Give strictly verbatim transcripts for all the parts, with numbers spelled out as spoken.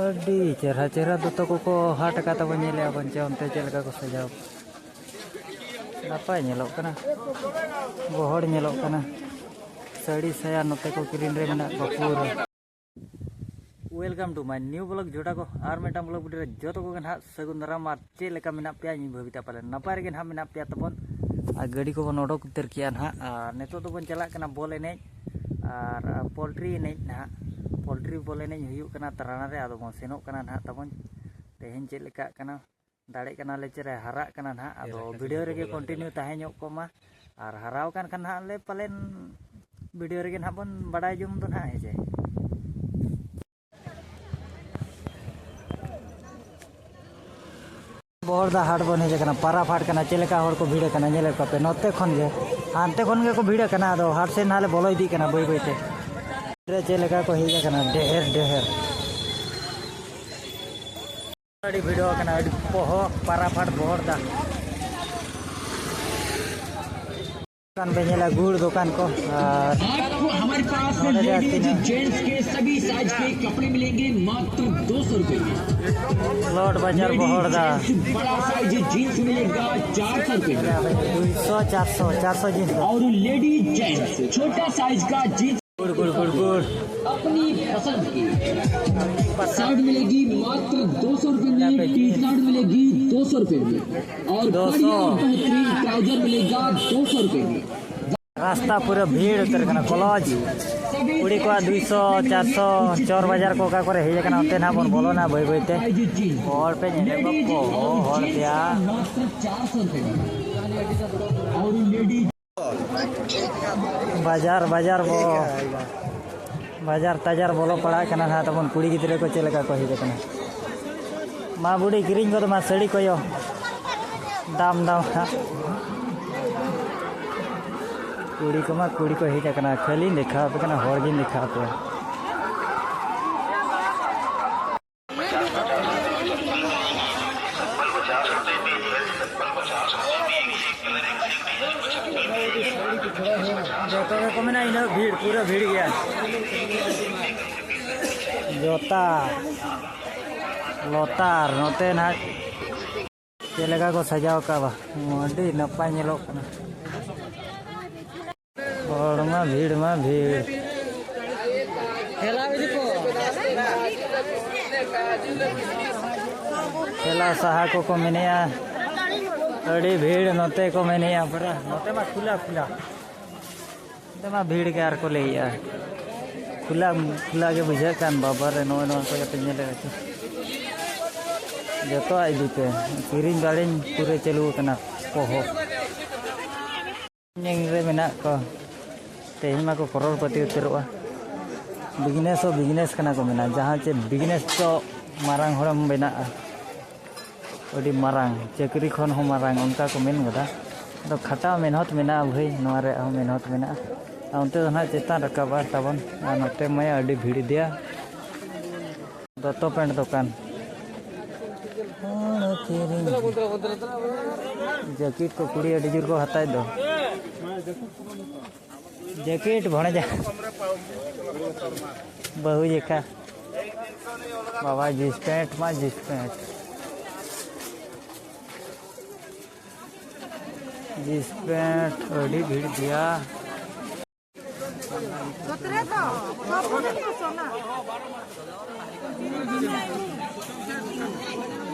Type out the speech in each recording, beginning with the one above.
ᱟᱹᱰᱤ ᱪᱮᱦᱨᱟ ᱪᱮᱦᱨᱟ ᱫᱚᱛᱚ ᱠᱚᱠᱚ ᱦᱟᱴ ᱟᱠᱟᱫ ᱛᱟᱵᱚᱱ, ᱧᱮᱞᱮᱜᱼᱟ ᱵᱚᱱ ᱪᱮ ᱚᱱᱛᱮ ᱪᱮᱫ ᱞᱮᱠᱟ ᱠᱚ ᱥᱟᱡᱟᱣ᱾ ᱱᱟᱯᱟᱭ ᱧᱮᱞᱚᱜ ᱠᱟᱱᱟ, ᱜᱚᱦᱚᱲ ᱧᱮᱞᱚᱜ ᱠᱟᱱᱟ᱾ ᱥᱟᱹᱲᱤ ᱥᱟᱭᱟ ᱱᱚᱛᱮ ᱠᱚ ᱠᱤᱨᱤᱧ ᱨᱮ ᱢᱮᱱᱟᱜ ᱠᱚᱣᱟ ᱯᱩᱨᱟᱹ᱾ Welcome to my new vlog ᱡᱷᱚᱴᱟ ᱠᱚ, ᱟᱨ ᱢᱤᱫᱴᱟᱝ vlog video ᱨᱮ ᱡᱚᱛᱚ ᱠᱚᱜᱮ ᱱᱟᱦᱟᱜ ᱥᱟᱹᱜᱩᱱ ᱫᱟᱨᱟᱢ᱾ ᱟᱨ ᱪᱮᱫ ᱞᱮᱠᱟ ᱢᱮᱱᱟᱜ ᱯᱮᱭᱟ? ᱤᱧ ᱵᱷᱟᱹᱵᱤᱛᱟ ᱯᱟᱞᱮᱱ ᱱᱟᱯᱟᱭ ᱨᱮᱜᱮ ᱱᱟᱦᱟᱜ ᱢᱮᱱᱟᱜ ᱯᱮᱭᱟ ᱛᱟᱵᱚᱱ᱾ ᱟᱨ ᱜᱟᱹᱰᱤ ᱠᱚᱵᱚᱱ ᱚᱰᱚᱠ ᱩᱛᱟᱹᱨ ᱠᱮᱜᱼᱟ ᱱᱟᱦᱟᱜ, ᱟᱨ ᱱᱤᱛᱚᱜ ᱫᱚᱵᱚᱱ ᱪᱟᱞᱟᱜ ᱠᱟᱱᱟ ᱵᱚᱞ ᱮᱱᱮᱡ ᱟᱨ ᱯᱳᱞᱴᱨᱤ ᱮᱱᱮᱡ ᱱᱟᱦᱟᱜ, ᱯᱳᱞᱴᱨᱤ ᱵᱚᱞ ᱮᱱᱮᱡ ᱦᱩᱭᱩᱜ ᱠᱟᱱᱟ ᱛᱟᱨᱟᱱᱟ ᱨᱮ᱾ ᱟᱫᱚ ᱵᱚᱱ ᱥᱮᱱᱚᱜ ᱠᱟᱱᱟ ᱱᱟᱦᱟᱜ ᱛᱟᱵᱚᱱ, ᱛᱮᱦᱮᱧ ᱪᱮᱫ ᱞᱮᱠᱟᱜ ᱠᱟᱱᱟ, ᱫᱟᱲᱮᱜ ᱠᱟᱱᱟᱞᱮ ᱪᱮ ᱞᱮ ᱦᱟᱨᱟᱜ ᱠᱟᱱᱟ ᱱᱟᱦᱟᱜ᱾ ᱟᱫᱚ ᱵᱷᱤᱰᱤᱭᱳ ᱨᱮᱜᱮ ᱠᱚᱱᱴᱤᱱᱤᱭᱩ ᱛᱟᱦᱮᱸ ᱧᱚᱜ ᱠᱚᱜ ᱢᱟ, ᱟᱨ ᱦᱟᱨᱟᱣ ᱟᱠᱟᱱ ᱠᱷᱟᱱ ᱱᱟᱦᱟᱜ ᱞᱮ ᱯᱟᱞᱮᱱ ᱵᱷᱤᱰᱤᱭᱳ ᱨᱮᱜᱮ ᱱᱟᱦᱟᱜ ᱵᱚᱱ ᱵᱟᱰᱟᱭ ᱡᱚᱝ ᱫᱚ ᱱᱟᱦᱟᱜ, ᱦᱮᱸ ᱪᱮ᱾ ᱵᱚᱦᱚᱲᱫᱟ ᱦᱟᱴ ᱵᱚᱱ ᱦᱮᱡ ᱟᱠᱟᱱᱟ, ᱯᱟᱨᱟᱵᱽ ᱦᱟᱴ ᱠᱟᱱᱟ᱾ ᱪᱮᱫ ᱞᱮᱠᱟ ᱦᱚᱲ ᱠᱚ ᱵᱷᱤᱲ ᱟᱠᱟᱱᱟ ᱧᱮᱞᱮᱫ ᱠᱚᱣᱟ ᱯᱮ, ᱱᱚᱛᱮ ᱠᱷᱚᱱ ᱜᱮ, ᱦᱟᱱᱛᱮ ᱠᱷᱚᱱ ᱜᱮ ᱠᱚ ᱵᱷᱤᱲ ᱟᱠᱟᱱᱟ᱾ ᱟᱫᱚ ᱦᱟᱴ ᱥᱮᱫ ᱱᱟᱦᱟᱜ ᱞᱮ ᱵᱚᱞᱚ ᱤᱫᱤᱜ ᱠᱟᱱᱟ ᱵᱟᱹᱭ ᱵᱟᱹᱭ ᱛᱮ᱾ ᱨᱮ ᱪᱮᱫ ᱞᱮᱠᱟ ᱠᱚ ᱦᱮᱡ ᱟᱠᱟᱱᱟ, ᱰᱷᱮᱨ ᱰᱷᱮᱨ᱾ ᱟᱹᱰᱤ ᱵᱷᱤᱲ ᱟᱠᱟᱱᱟ, ᱟᱹᱰᱤ ᱯᱚᱦᱚ ᱯᱟᱨᱟᱵᱽ ᱦᱟᱴ ᱵᱚᱦᱚᱲᱫᱟ᱾ ᱫᱚᱠᱟᱱ ᱯᱮ ᱧᱮᱞᱟ, ᱜᱩᱲ ᱫᱚᱠᱟᱱ ᱠᱚ, ᱟᱨ आपको हमारे पास ᱱᱚᱰᱮ ᱫᱚ ᱞᱮᱰीज ᱛᱤᱱᱟᱹᱜ ᱡᱮᱱᱴᱥ के सभी साइज के कपड़े मिलेंगे मात्र दो सौ रुपए में। ᱞᱚᱴ ᱵᱟᱡᱟᱨ ᱞᱮᱰᱤᱡ ᱵᱚᱦᱚᱲᱫᱟ᱾ जेंट्स बड़ा साइज जींस मिलेगा चार सौ रुपए में। ᱫᱩᱭᱥᱚ, ᱪᱟᱨᱥᱚ, ᱪᱟᱨᱥᱚ ᱡᱤᱱᱥ ᱫᱚ᱾ और लेडीज जेंट्स छोटा साइज का जींस ᱜᱩᱲ, ᱜᱩᱲ, ᱜᱩᱲ, ᱜᱩᱲ᱾ अपनी पसंद की शर्ट मिलेगी मात्र दो सौ रुपए में, टी शर्ट मिलेगी दो सौ रुपए में, और दो सौ। बढ़िया बेहतरीन ट्राउजर मिलेगा दो सौ रुपए में। ᱨᱟᱥᱛᱟ ᱯᱩᱨᱟᱹ ᱵᱷᱤᱲ ᱩᱛᱟᱹᱨ ᱠᱟᱱᱟ, ᱠᱚᱞᱚᱡᱽ᱾ ᱠᱩᱲᱤ ᱠᱚᱣᱟᱜ ᱫᱩᱭᱥᱚ, ᱪᱟᱨᱥᱚ, ᱪᱚᱨ ᱵᱟᱡᱟᱨ ᱠᱚ ᱚᱠᱟ ᱠᱚᱨᱮ ᱦᱮᱡ ᱟᱠᱟᱱᱟ, ᱚᱱᱛᱮ ᱱᱟᱦᱟᱜ ᱵᱚᱱ ᱵᱚᱞᱚᱱᱟ ᱵᱟᱹᱭ ᱵᱟᱹᱭ ᱛᱮ᱾ ᱦᱚᱲ ᱯᱮ ᱧᱮᱞᱮᱫ ᱠᱚᱣᱟ, ᱦᱚᱲ ᱛᱮᱭᱟ᱾ ᱵᱟᱡᱟᱨ, ᱵᱟᱡᱟᱨ ᱵᱚ, ᱵᱟᱡᱟᱨ ᱛᱟᱡᱟᱨ ᱵᱚᱞᱚ ᱯᱟᱲᱟᱜ ᱠᱟᱱᱟ ᱱᱟᱦᱟᱜ ᱛᱟᱵᱚᱱ᱾ ᱠᱩᱲᱤ ᱜᱤᱫᱽᱨᱟᱹ ᱠᱚ ᱪᱮᱫ ᱞᱮᱠᱟ ᱠᱚ ᱦᱮᱡ ᱟᱠᱟᱱᱟ? ᱢᱟ ᱵᱩᱰᱷᱤ, ᱠᱤᱨᱤᱧ ᱜᱚᱫ ᱢᱟ ᱥᱟᱹᱲᱤ ᱠᱚᱭᱚ, ᱫᱟᱢ ᱫᱟᱢ ᱦᱟᱸᱜ᱾ ᱠᱩᱲᱤ ᱠᱚᱢᱟ ᱠᱩᱲᱤ ᱠᱚ ᱦᱮᱡ ᱟᱠᱟᱱᱟ, ᱠᱷᱟᱹᱞᱤᱧ ᱫᱮᱠᱷᱟᱣ ᱟᱯᱮ ᱠᱟᱱᱟ, ᱦᱚᱲ ᱜᱤᱧ ᱫᱮᱠᱷᱟᱣ ᱟᱯᱮᱭᱟ᱾ ᱡᱚᱛᱚ ᱜᱮᱠᱚ ᱢᱮᱱᱟ ᱤᱱᱟᱹᱜ ᱵᱷᱤᱲ, ᱯᱩᱨᱟᱹ ᱵᱷᱤᱲ ᱜᱮᱭᱟ᱾ ᱡᱚᱛᱟ, ᱞᱚᱛᱟᱨ, ᱱᱚᱛᱮ ᱱᱟᱦᱟᱜ ᱪᱮᱫ ᱞᱮᱠᱟ ᱠᱚ ᱥᱟᱡᱟᱣ ᱠᱟᱜᱼᱟ ᱵᱟ, ᱟᱹᱰᱤ ᱱᱟᱯᱟᱭ ᱧᱮᱞᱚᱜ ᱠᱟᱱᱟ᱾ ᱦᱚᱲ ᱢᱟ ᱵᱷᱤᱲ ᱢᱟ ᱵᱷᱤᱲ᱾ ᱴᱷᱮᱞᱟ ᱥᱟᱦᱟ ᱠᱚᱠᱚ ᱢᱮᱱᱮᱜᱼᱟ, ᱟᱹᱰᱤ ᱵᱷᱤᱲ ᱱᱚᱛᱮ ᱠᱚ ᱢᱮᱱᱮᱜᱼᱟ ᱯᱩᱨᱟᱹ᱾ ᱱᱚᱛᱮ ᱢᱟ ᱠᱷᱩᱞᱟ ᱠᱷᱩᱞᱟ᱾ ᱚᱱᱛᱮ ᱢᱟ ᱵᱷᱤᱲ ᱜᱮ ᱟᱨ ᱠᱚ ᱞᱟᱹᱭᱮᱜᱼᱟ᱾ ᱠᱷᱩᱞᱟ, ᱠᱷᱩᱞᱟ ᱜᱮ ᱵᱩᱡᱷᱟᱹᱜ ᱠᱟᱱ, ᱵᱟᱵᱟ ᱨᱮ, ᱱᱚᱜᱼᱚᱭ ᱱᱚᱣᱟ ᱠᱚ ᱠᱟᱛᱮ ᱧᱮᱞ ᱞᱮᱜᱟ ᱪᱚ᱾ ᱡᱚᱛᱚᱣᱟᱜ ᱤᱫᱤ ᱯᱮ᱾ ᱠᱤᱨᱤᱧ ᱵᱟᱹᱲᱤᱧ ᱯᱩᱨᱟᱹ ᱪᱟᱹᱞᱩ ᱟᱠᱟᱱᱟ᱾ ᱯᱚᱦᱚᱵ ᱧᱮᱞ ᱨᱮ ᱢᱮᱱᱟᱜ ᱠᱚᱣᱟ᱾ ᱛᱮᱦᱮᱧ ᱢᱟᱠᱚ ᱠᱨᱳᱲᱯᱚᱛᱤ ᱩᱛᱟᱹᱨᱚᱜᱼᱟ᱾ ᱵᱤᱡᱽᱱᱮᱥ ᱦᱚᱸ ᱵᱤᱡᱽᱱᱮᱥ ᱠᱟᱱᱟ ᱠᱚ ᱢᱮᱱᱟ, ᱡᱟᱦᱟᱸ ᱪᱮ ᱵᱤᱡᱽᱱᱮᱥ ᱫᱚ ᱢᱟᱨᱟᱝ ᱦᱚᱲᱮᱢ ᱵᱮᱱᱟᱜᱼᱟ᱾ ᱟᱹᱰᱤ ᱢᱟᱨᱟᱝ, ᱪᱟᱹᱠᱨᱤ ᱠᱷᱚᱱ ᱦᱚᱸ ᱢᱟᱨᱟᱝ, ᱚᱱᱠᱟ ᱠᱚ ᱢᱮᱱ ᱜᱚᱫᱟ᱾ ᱟᱫᱚ ᱠᱷᱟᱴᱟᱣ ᱢᱮᱦᱱᱚᱛ ᱢᱮᱱᱟᱜᱼᱟ ᱵᱷᱟᱹᱭ, ᱱᱚᱣᱟ ᱨᱮᱭᱟᱜ ᱦᱚᱸ ᱢᱮᱦᱱᱚᱛ ᱢᱮᱱᱟᱜᱼᱟ᱾ ᱟᱨ ᱚᱱᱛᱮ ᱫᱚ ᱱᱟᱦᱟᱜ ᱪᱮᱛᱟᱱ ᱨᱟᱠᱟᱵᱼᱟ ᱛᱟᱵᱚᱱ, ᱟᱨ ᱱᱚᱛᱮ ᱢᱟᱭᱟ ᱟᱹᱰᱤ ᱵᱷᱤᱲ ᱤᱫᱤᱭᱟ᱾ ᱫᱚᱛᱚ ᱯᱮᱱᱴ ᱫᱚᱠᱟᱱ᱾ ᱡᱟᱹᱠᱤᱴ ᱠᱚ ᱠᱩᱲᱤ ᱟᱹᱰᱤ ᱡᱳᱨ ᱠᱚ ᱦᱟᱛᱟᱣᱮᱫ ᱫᱚ᱾ ᱡᱮᱠᱮᱴ ᱵᱷᱚᱬᱮᱡᱟ᱾ ᱵᱟᱹᱦᱩ ᱡᱮᱠᱷᱟ᱾ ᱵᱟᱵᱟ, ᱡᱤᱱᱥ ᱯᱮᱱᱴ ᱢᱟ ᱡᱤᱱᱥ ᱯᱮᱱᱴ᱾ ᱡᱤᱱᱥ ᱯᱮᱱᱴ ᱟᱹᱰᱤ ᱵᱷᱤᱲ ᱜᱮᱭᱟ᱾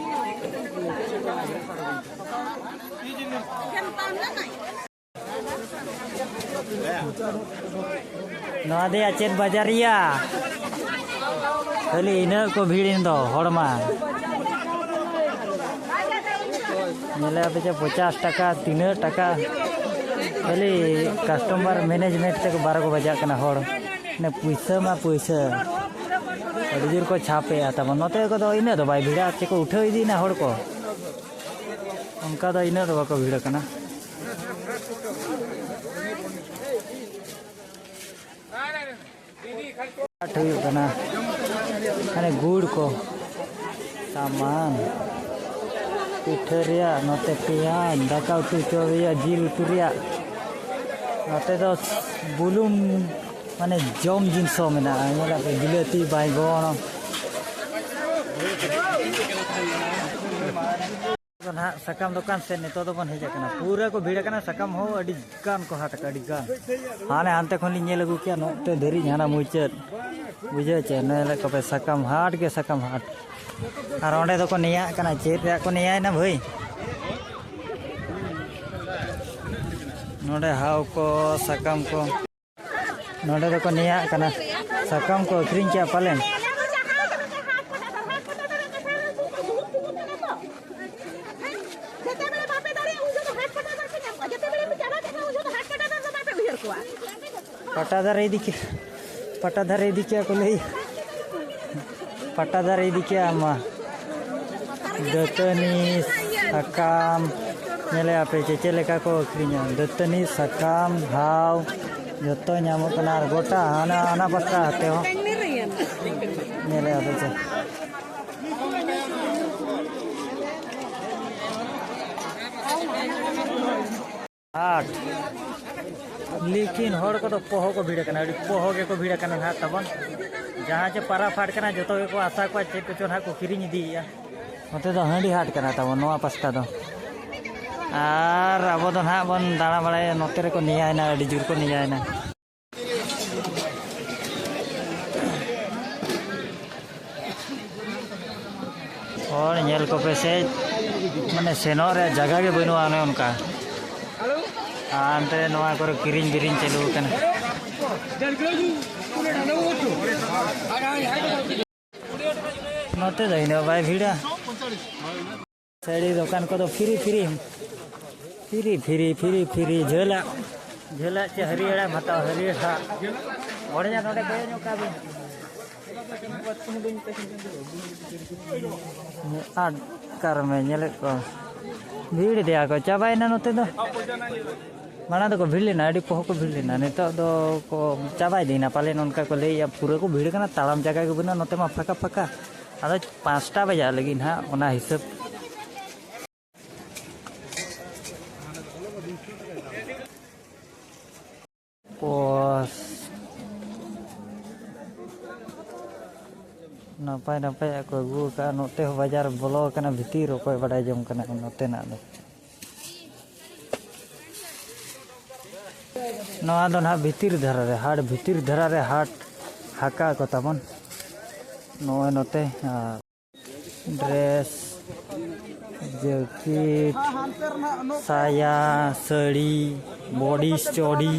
ᱱᱚᱣᱟ ᱫᱚᱭᱟ ᱪᱮᱫ ᱵᱟᱡᱟᱨᱤᱭᱟ? ᱠᱷᱟᱹᱞᱤ ᱤᱱᱟᱹᱜ ᱠᱚ ᱵᱷᱤᱲ ᱮᱱ ᱫᱚ ᱦᱚᱲ ᱢᱟ᱾ ᱧᱮᱞᱮ ᱟᱯᱮ ᱪᱮ ᱯᱚᱪᱟᱥ ᱴᱟᱠᱟ, ᱛᱤᱱᱟᱹᱜ ᱴᱟᱠᱟ? ᱠᱷᱟᱹᱞᱤ ᱠᱟᱥᱴᱚᱢᱟᱨ ᱢᱮᱱᱮᱡᱽᱢᱮᱱᱴ ᱛᱮᱠᱚ ᱵᱟᱨᱚ ᱠᱚ ᱵᱟᱡᱟᱜ ᱠᱟᱱᱟ ᱦᱚᱲ᱾ ᱢᱟᱱᱮ ᱯᱩᱭᱥᱟᱹ ᱢᱟ ᱯᱩᱭᱥᱟᱹ᱾ ᱟᱹᱰᱤ ᱡᱳᱨ ᱠᱚ ᱪᱷᱟᱯᱮᱜᱼᱟ ᱛᱟᱵᱚᱱ᱾ ᱱᱚᱛᱮ ᱠᱚᱫᱚ ᱤᱱᱟᱹᱜ ᱫᱚ ᱵᱟᱭ ᱵᱷᱤᱲᱟ, ᱪᱮᱫ ᱠᱚ ᱩᱴᱷᱟᱹᱣ ᱤᱫᱤᱭᱮᱱᱟ ᱦᱚᱲ ᱠᱚ᱾ ᱚᱱᱠᱟ ᱫᱚ ᱤᱱᱟᱹᱜ ᱫᱚ ᱵᱟᱠᱚ ᱵᱷᱤᱲ ᱟᱠᱟᱱᱟ᱾ ᱦᱟᱴ ᱦᱩᱭᱩᱜ ᱠᱟᱱᱟ, ᱢᱟᱱᱮ ᱜᱩᱲ ᱠᱚ, ᱥᱟᱢᱟᱱ, ᱯᱤᱴᱷᱟᱹ ᱨᱮᱭᱟᱜ, ᱱᱚᱛᱮ ᱯᱮᱸᱭᱟᱡᱽ, ᱫᱟᱠᱟ ᱩᱛᱩ ᱦᱚᱪᱚ ᱨᱮᱭᱟᱜ, ᱡᱤᱞ ᱩᱛᱩ ᱨᱮᱭᱟᱜ, ᱱᱚᱛᱮ ᱫᱚ ᱵᱩᱞᱩᱝ᱾ ᱢᱟᱱᱮ ᱡᱚᱢ ᱡᱤᱱᱤᱥ ᱦᱚᱸ ᱢᱮᱱᱟᱜᱼᱟ, ᱧᱮᱞ ᱟᱯᱮ ᱵᱤᱞᱟᱹᱛᱤ, ᱵᱟᱭᱜᱚᱱ᱾ ᱟᱫᱚ ᱱᱟᱦᱟᱜ ᱥᱟᱠᱟᱢ ᱫᱚᱠᱟᱱ ᱥᱮᱫ ᱱᱤᱛᱚᱜ ᱫᱚᱵᱚᱱ ᱦᱮᱡ ᱟᱠᱟᱱᱟ, ᱯᱩᱨᱟᱹ ᱠᱚ ᱵᱷᱤᱲ ᱟᱠᱟᱱᱟ, ᱥᱟᱠᱟᱢ ᱦᱚᱸ ᱟᱹᱰᱤ ᱜᱟᱱ ᱠᱚ ᱦᱟᱴ ᱟᱠᱟᱫ, ᱟᱹᱰᱤ ᱜᱟᱱ᱾ ᱦᱟᱱᱮ ᱦᱟᱱᱛᱮ ᱠᱷᱚᱱ ᱞᱤᱧ ᱧᱮᱞ ᱟᱹᱜᱩ ᱠᱮᱜᱼᱟ, ᱱᱚᱛᱮ ᱫᱷᱟᱹᱨᱤᱡ ᱦᱟᱱᱟ ᱢᱩᱪᱟᱹᱫ, ᱵᱩᱡᱷᱟᱹᱣ ᱪᱮ? ᱱᱚᱜᱼᱚᱭ ᱞᱮᱠᱟ ᱯᱮ ᱥᱟᱠᱟᱢ ᱦᱟᱴ ᱜᱮ ᱥᱟᱠᱟᱢ ᱦᱟᱴ᱾ ᱟᱨ ᱚᱸᱰᱮ ᱫᱚᱠᱚ ᱱᱮᱭᱟᱜ ᱠᱟᱱᱟ, ᱪᱮᱫ ᱨᱮᱭᱟᱜ ᱠᱚ ᱱᱮᱭᱟᱭᱮᱱᱟ ᱵᱷᱟᱹᱭ? ᱱᱚᱰᱮ ᱦᱟᱣ ᱠᱚ, ᱥᱟᱠᱟᱢ ᱠᱚ᱾ ᱱᱚᱰᱮ ᱫᱚᱠᱚ ᱱᱮᱭᱟᱜ ᱠᱟᱱᱟ, ᱥᱟᱠᱟᱢ ᱠᱚ ᱟᱹᱠᱷᱨᱤᱧ ᱠᱮᱜᱼᱟ ᱯᱟᱞᱮᱱ᱾ ᱡᱮᱛᱮᱵᱮᱞᱮ ᱵᱟᱯᱮ ᱫᱟᱲᱮᱭᱟᱜᱼᱟ, ᱩᱱ ᱡᱚᱠᱷᱚᱱ ᱦᱟᱴ ᱯᱟᱴᱟ ᱫᱚᱨ ᱯᱮ ᱧᱟᱢ ᱠᱚᱣᱟ᱾ ᱡᱮᱛᱮᱵᱮᱞᱮ ᱯᱮ ᱪᱟᱵᱟ ᱠᱮᱫ ᱠᱷᱟᱱ, ᱩᱱ ᱡᱚᱠᱷᱚᱱ ᱦᱟᱴ ᱯᱟᱴᱟ ᱫᱚᱨ ᱫᱚ ᱵᱟᱯᱮ ᱩᱭᱦᱟᱹᱨ ᱠᱚᱣᱟ᱾ ᱯᱟᱴᱟ ᱫᱟᱨᱮ ᱤᱫᱤ ᱠᱮ, ᱯᱟᱴᱟ ᱫᱟᱨᱮ ᱤᱫᱤ ᱠᱮᱜᱼᱟ ᱠᱚ ᱞᱟᱹᱭ᱾ ᱯᱟᱴᱟ ᱫᱟᱨᱮ ᱤᱫᱤ ᱠᱮᱜᱼᱟ ᱢᱟ᱾ ᱫᱟᱹᱛᱟᱹᱱᱤ, ᱥᱟᱠᱟᱢ, ᱧᱮᱞᱮᱜᱼᱟ ᱯᱮ ᱪᱮ ᱪᱮᱫ ᱞᱮᱠᱟ ᱠᱚ ᱟᱹᱠᱷᱨᱤᱧᱟ᱾ ᱫᱟᱹᱛᱟᱹᱱᱤ, ᱥᱟᱠᱟᱢ, ᱦᱟᱣ, ᱡᱚᱛᱚ ᱧᱟᱢᱚᱜ ᱠᱟᱱᱟ᱾ ᱟᱨ ᱜᱚᱴᱟ ᱦᱟᱱᱟ, ᱦᱟᱱᱟ ᱯᱟᱥᱴᱟ ᱦᱟᱛᱮ ᱦᱚᱸ ᱧᱮᱞᱮᱜᱼᱟ ᱯᱮ ᱪᱮ᱾ ᱦᱟᱴ᱾ ᱞᱮᱠᱤᱱ ᱦᱚᱲ ᱠᱚᱫᱚ ᱯᱚᱦᱚ ᱠᱚ ᱵᱷᱤᱲ ᱟᱠᱟᱱᱟ, ᱟᱹᱰᱤ ᱯᱚᱦᱚ ᱜᱮᱠᱚ ᱵᱷᱤᱲ ᱟᱠᱟᱱᱟ ᱱᱟᱦᱟᱜ ᱛᱟᱵᱚᱱ᱾ ᱡᱟᱦᱟᱸ ᱪᱮ ᱯᱟᱨᱟᱵᱽ ᱦᱟᱴ ᱠᱟᱱᱟ, ᱡᱚᱛᱚ ᱜᱮᱠᱚ ᱟᱥᱟ ᱠᱚᱣᱟ ᱪᱮᱫ ᱠᱚᱪᱚ ᱱᱟᱦᱟᱜ ᱠᱚ ᱠᱤᱨᱤᱧ ᱤᱫᱤᱭᱮᱫᱼᱟ᱾ ᱱᱚᱛᱮ ᱫᱚ ᱦᱟᱺᱰᱤ ᱦᱟᱴ ᱠᱟᱱᱟ ᱛᱟᱵᱚᱱ ᱱᱚᱣᱟ ᱯᱟᱥᱴᱟ ᱫᱚ᱾ ᱟᱨ ᱟᱵᱚ ᱫᱚ ᱱᱟᱦᱟᱜ ᱵᱚᱱ ᱫᱟᱬᱟ ᱵᱟᱲᱟᱭᱟ, ᱱᱚᱛᱮ ᱨᱮᱠᱚ ᱱᱮᱭᱟᱭᱮᱱᱟ, ᱟᱹᱰᱤ ᱡᱳᱨ ᱠᱚ ᱱᱮᱭᱟᱭᱮᱱᱟ᱾ ᱦᱚᱲ ᱧᱮᱞ ᱠᱚᱯᱮ ᱥᱮ, ᱢᱟᱱᱮ ᱥᱮᱱᱚᱜ ᱨᱮᱭᱟᱜ ᱡᱟᱭᱜᱟ ᱜᱮ ᱵᱟᱹᱱᱩᱜᱼᱟ, ᱚᱱᱮ ᱚᱱᱠᱟ᱾ ᱟᱨ ᱚᱱᱛᱮ ᱱᱚᱣᱟ ᱠᱚᱨᱮ ᱠᱤᱨᱤᱧ ᱵᱤᱨᱤᱧ ᱪᱟᱹᱞᱩ ᱟᱠᱟᱱᱟ᱾ ᱱᱚᱛᱮ ᱫᱚ ᱤᱱᱟᱹᱜ ᱵᱟᱭ ᱵᱷᱤᱲᱟ᱾ ᱥᱟᱹᱲᱤ ᱫᱚᱠᱟᱱ ᱠᱚᱫᱚ ᱯᱷᱤᱨᱤ, ᱯᱷᱤᱨᱤ, ᱯᱷᱤᱨᱤ, ᱯᱷᱤᱨᱤ, ᱯᱷᱤᱨᱤ, ᱯᱷᱤᱨᱤ᱾ ᱡᱷᱟᱹᱞᱟᱜ, ᱡᱷᱟᱹᱞᱟᱜ ᱪᱮ ᱦᱟᱹᱨᱭᱟᱹᱲᱟᱜ ᱮᱢ ᱦᱟᱛᱟᱣᱟ, ᱦᱟᱹᱨᱭᱟᱹᱲᱟᱜ᱾ ᱵᱚᱲᱮᱭᱟ ᱱᱚᱰᱮ ᱠᱚᱭᱚᱜ ᱧᱚᱜ ᱠᱟᱜ ᱵᱤᱱ᱾ ᱟᱨ ᱚᱠᱟᱨᱮ ᱧᱮᱞᱮᱫ ᱠᱚᱣᱟ, ᱵᱷᱤᱲ ᱤᱫᱤᱭᱟ ᱠᱚ, ᱪᱟᱵᱟᱭᱮᱱᱟ ᱱᱚᱛᱮ ᱫᱚ᱾ ᱢᱟᱲᱟᱝ ᱫᱚᱠᱚ ᱵᱷᱤᱲ ᱞᱮᱱᱟ, ᱟᱹᱰᱤ ᱯᱚᱦᱚ ᱠᱚ ᱵᱷᱤᱲ ᱞᱮᱱᱟ, ᱱᱤᱛᱚᱜ ᱫᱚ ᱠᱚ ᱪᱟᱵᱟ ᱤᱫᱤᱭᱮᱱᱟ ᱯᱟᱞᱮᱱ, ᱚᱱᱠᱟ ᱠᱚ ᱞᱟᱹᱭᱮᱫᱼᱟ᱾ ᱯᱩᱨᱟᱹ ᱠᱚ ᱵᱷᱤᱲ ᱠᱟᱱᱟ, ᱛᱟᱲᱟᱢ ᱡᱟᱭᱜᱟ ᱜᱮ ᱵᱟᱹᱱᱩᱜᱼᱟ, ᱱᱚᱛᱮ ᱢᱟ ᱯᱷᱟᱸᱠᱟ ᱯᱷᱟᱸᱠᱟ᱾ ᱟᱫᱚ ᱯᱟᱸᱪᱴᱟ ᱵᱟᱡᱟᱜ ᱞᱟᱹᱜᱤᱫ ᱱᱟᱦᱟᱜ, ᱚᱱᱟ ᱦᱤᱥᱟᱹᱵ᱾ ᱯᱚᱥ-, ᱱᱟᱯᱟᱭ ᱱᱟᱯᱟᱭᱟᱜ ᱠᱚ ᱟᱹᱜᱩ ᱟᱠᱟᱫᱼᱟ᱾ ᱱᱚᱛᱮ ᱦᱚᱸ ᱵᱟᱡᱟᱨ ᱵᱚᱞᱚ ᱟᱠᱟᱱᱟ ᱵᱷᱤᱛᱤᱨ, ᱚᱠᱚᱭ ᱵᱟᱰᱟᱭ ᱡᱚᱝ ᱠᱟᱱᱟ ᱱᱚᱛᱮᱱᱟᱜ ᱫᱚ᱾ ᱱᱚᱣᱟ ᱫᱚ ᱱᱟᱦᱟᱜ ᱵᱷᱤᱛᱤᱨ ᱫᱷᱟᱨᱟ ᱨᱮ ᱦᱟᱴ, ᱵᱷᱤᱛᱤᱨ ᱫᱷᱟᱨᱟ ᱨᱮ ᱦᱟᱴ ᱦᱟᱠᱟ ᱠᱚ ᱛᱟᱵᱚᱱ᱾ ᱱᱚᱜᱼᱚᱭ ᱱᱚᱛᱮ, ᱟᱨ ᱰᱨᱮᱥ, ᱡᱮᱠᱮᱴ, ᱥᱟᱭᱟ, ᱥᱟᱹᱲᱤ, ᱵᱚᱰᱤ, ᱪᱚᱰᱤ,